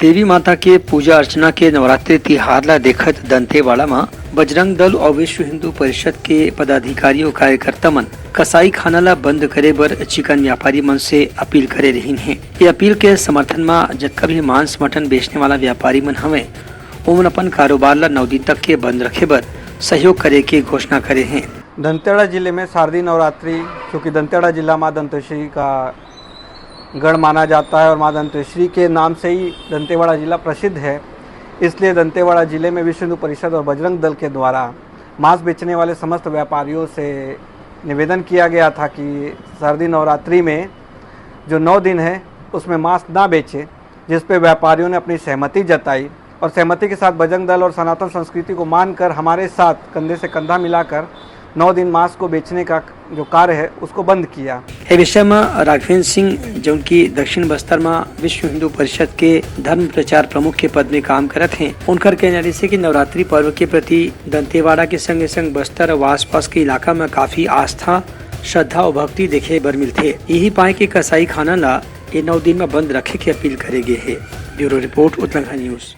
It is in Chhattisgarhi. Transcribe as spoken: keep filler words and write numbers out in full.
देवी माता के पूजा अर्चना के नवरात्रि तिहार ला देखत दंतेवाड़ा म बजरंग दल अउ विश्व हिंदू परिषद के पदाधिकारी अउ कार्यकर्ता मन कसाई खाना ला बंद करे बर चिकन व्यापारी मन से अपील करे रहिन हे। ये अपील के समर्थन म जतका भी मांस मटन बेचने वाला व्यापारी मन हवय, ओमन अपन कारोबार ला नौ दिन तक के बंद रखे बर सहयोग करे के घोषणा करे हे। दंतेवाड़ा जिले में शारदीय नवरात्रि, क्योंकि दंतेवाड़ा जिला माँ दंतेश्वरी का गढ़ माना जाता है और माँ दंतेश्वरी के नाम से ही दंतेवाड़ा जिला प्रसिद्ध है, इसलिए दंतेवाड़ा जिले में विश्व हिंदू परिषद और बजरंग दल के द्वारा मांस बेचने वाले समस्त व्यापारियों से निवेदन किया गया था कि शारदीय नवरात्रि में जो नौ दिन है, उसमें मांस ना बेचें, जिस पे व्यापारियों ने अपनी सहमति जताई और सहमति के साथ बजरंग दल और सनातन संस्कृति को मानकर हमारे साथ कंधे से कंधा मिलाकर नौ दिन मांस को बेचने का जो कार्य है, उसको बंद किया। ए विषय म राघवेंद्र सिंह, जौन की दक्षिण बस्तर म विश्व हिंदू परिषद के धर्म प्रचार प्रमुख के पद में काम करत हें, उनकर कहना रिहिसे कि नवरात्रि पर्व के प्रति दंतेवाड़ा के संगे संग बस्तर अउ आसपास के इलाका म काफी आस्था, श्रद्धा अउ भक्ति देखे बर मिलथे। यही पाय के कसाई खाना ला ये नौ दिन म बंद रखे के अपील करे गे हे। Bureau report, Utlangha news.